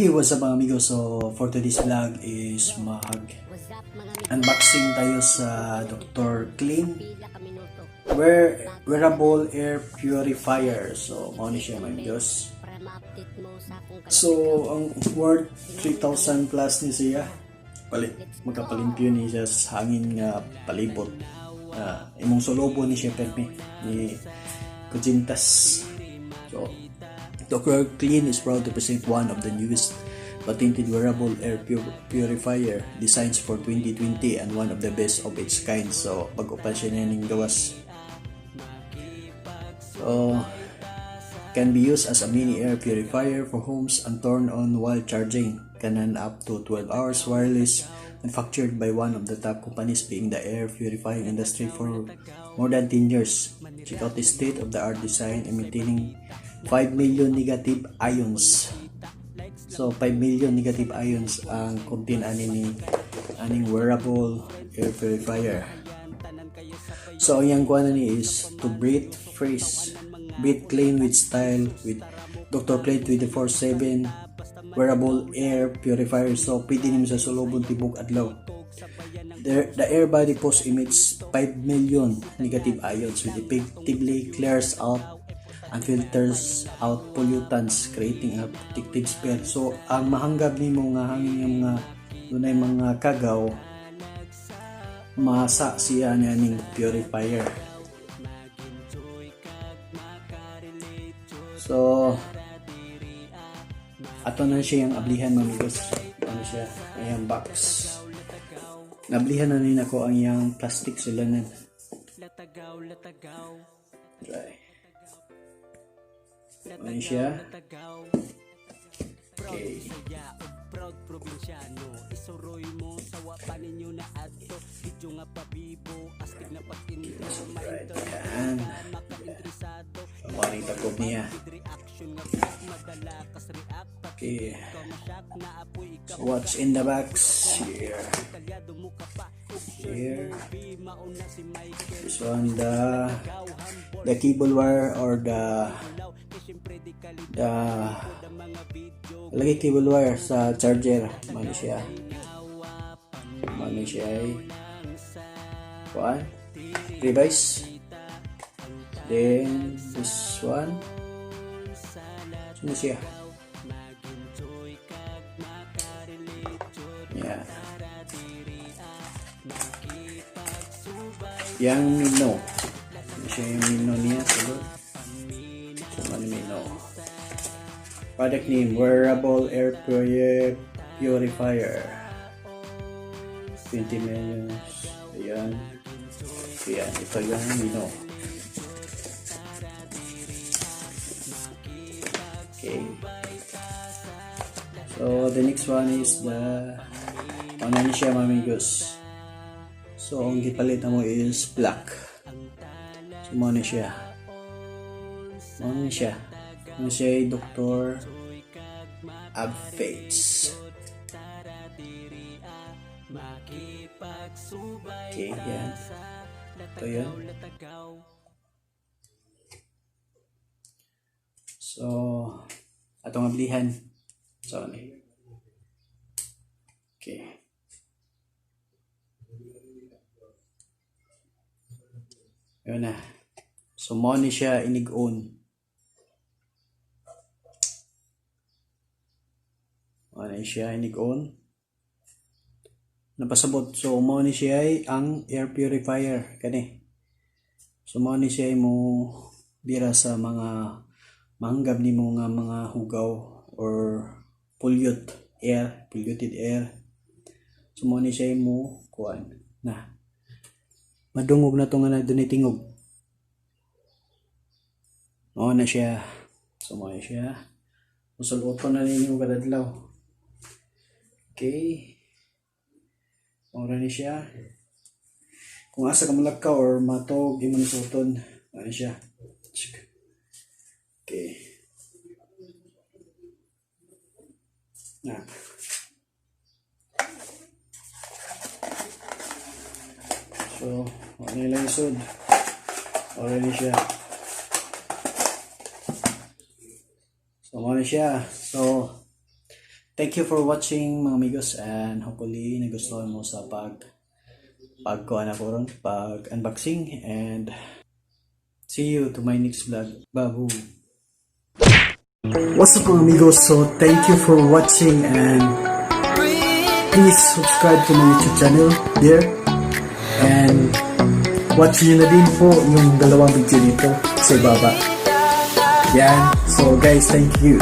Hey, what's up, mga amigo? So, for today's vlog is mag unboxing tayo sa Dr. Clean Wearable Air Purifier. So, mao ni siya, mga amigos. So, ang worth 3,000 plus ni siya. Palit, magkapalimpyo ni siya sa hangin nga palibot. Imong solobo ni siya permi ni Kujintas. So, Dr. Clean is proud to present one of the newest patented wearable air purifier designs for 2020 and one of the best of its kind. So, bago pa siya ning gawas. So, can be used as a mini air purifier for homes and turn on while charging. Can run up to 12 hours wireless. Manufactured by one of the top companies being the air purifying industry for more than 10 years. Check out the state-of-the-art design emitting 5 million negative ions. So 5 million negative ions ang contain ani ni aning wearable air purifier. So ang iyang kuha na ni is to breathe fresh, breathe clean with style with Dr. Clean 24/7 wearable air purifier. So pwede nimo sa sulobon tibok adlaw. The air body post emits 5 million negative ions, which effectively clears out and filters out pollutants, creating a protective spell. So, ang mahanggab nimo nga hangin nga mga dunay mga kagaw, masa siya ni aning purifier. So, ato na siya yung ablihan, mga amigos. Ano siya? Ayan, box. Nablihan na rin ako ang iyang plastic sulanan. Try. Ano siya? Okay. Right, yan. Ang takob niya. Okay. So what's in the box here? Here. This one, the cable wire or the lagi cable wire sa charger. Mano siya? Mano siya ay one device. Then this one, sino siya? Yeah. Yang Mino. Ano siya yung Mino niya? Sulod. So, ano Mino? Product name, Wearable Air Purifier. 20 million. Ayan. Ayan. Ito yung Mino. Okay. So, the next one is the ano ni siya, mga amigos. So, ang gipalit na mo is black. So, mo na siya. Mo na siya. Mo siya ay Dr. Abfates. Okay, yan. Ito yun. So, atong ablihan. So, ano? Okay. Yun na. So, mo ni siya inig-on. Mo ni siya inig-on. Napasabot. So, mo ni siya ay ang air purifier. Kani. So, mo ni siya ay mo bira sa mga mahanggab nimo nga mga hugaw or pollute air, polluted air. So, mo ni siya ay mo kuan na. Madungog na to nga na dunay tingog. Mao na siya. So, mo na siya. Musuloton na ninyo kadadlaw. Okay. Mao ni siya. Kung asa ka mulakaw or matog, imo ni suoton. Mao ni siya. Okay. Na. So, ano lang isod. Already siya. So, mao na siya. So, Thank you for watching, mga amigos, and hopefully nagustuhan mo sa pagkuha na ko ron, pag unboxing, and see you to my next vlog. Babu! What's up, mga amigos? So thank you for watching and please subscribe to my YouTube channel there and watch nyo na din po yung dalawang video dito sa ibaba. Yan. So guys, thank you.